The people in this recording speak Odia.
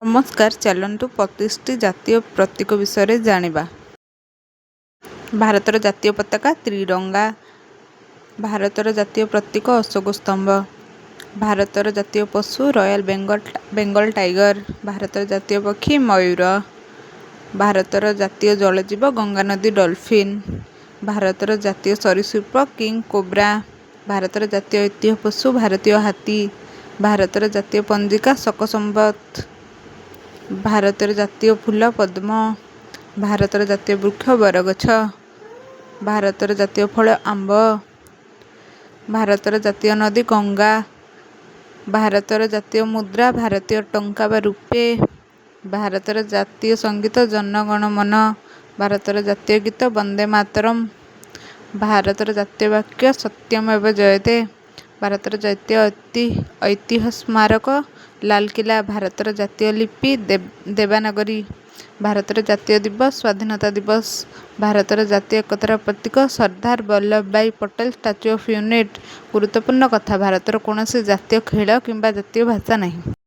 ନମସ୍କାର, ଚାଲନ୍ତୁ 25ଟି ଜାତୀୟ ପ୍ରତୀକ ବିଷୟରେ ଜାଣିବା। ଭାରତର ଜାତୀୟ ପତାକା ତ୍ରିରଙ୍ଗା। ଭାରତର ଜାତୀୟ ପ୍ରତୀକ ଅଶୋକ ସ୍ତମ୍ଭ। ଭାରତର ଜାତୀୟ ପଶୁ ରୟାଲ ବେଙ୍ଗଲ ଟାଇଗର। ଭାରତର ଜାତୀୟ ପକ୍ଷୀ ମୟୂର। ଭାରତର ଜାତୀୟ ଜଳଜୀବ ଗଙ୍ଗାନଦୀ ଡଲଫିନ୍। ଭାରତର ଜାତୀୟ ସରୀସୃପ କିଙ୍ଗ କୋବ୍ରା। ଭାରତର ଜାତୀୟ ଐତିହ୍ୟ ପଶୁ ଭାରତୀୟ ହାତୀ। ଭାରତର ଜାତୀୟ ପଞ୍ଜିକା ଶକ ସମ୍ବତ। ଭାରତର ଜାତୀୟ ଫୁଲ ପଦ୍ମ। ଭାରତର ଜାତୀୟ ବୃକ୍ଷ ବରଗଛ। ଭାରତର ଜାତୀୟ ଫଳ ଆମ୍ବ। ଭାରତର ଜାତୀୟ ନଦୀ ଗଙ୍ଗା। ଭାରତର ଜାତୀୟ ମୁଦ୍ରା ଭାରତୀୟ ଟଙ୍କା ବା ରୁପେ। ଭାରତର ଜାତୀୟ ସଙ୍ଗୀତ ଜନ ଗଣ ମନ। ଭାରତର ଜାତୀୟ ଗୀତ ବନ୍ଦେ ମାତରମ୍। ଭାରତର ଜାତୀୟ ବାକ୍ୟ ସତ୍ୟମେବ ଜୟତେ। ଭାରତର ଜାତୀୟ ଐତିହ୍ୟ ସ୍ମାରକ ଲାଲକିଲ୍ଲା। ଭାରତର ଜାତୀୟ ଲିପି ଦେବନାଗରୀ। ଭାରତର ଜାତୀୟ ଦିବସ ସ୍ୱାଧୀନତା ଦିବସ। ଭାରତର ଜାତୀୟ ଏକତାର ପ୍ରତୀକ Sardar Vallabhbhai Patel statue of unity. ଗୁରୁତ୍ୱପୂର୍ଣ୍ଣ କଥା, ଭାରତର କୌଣସି ଜାତୀୟ ଖେଳ କିମ୍ବା ଜାତୀୟ ଭାଷା ନାହିଁ।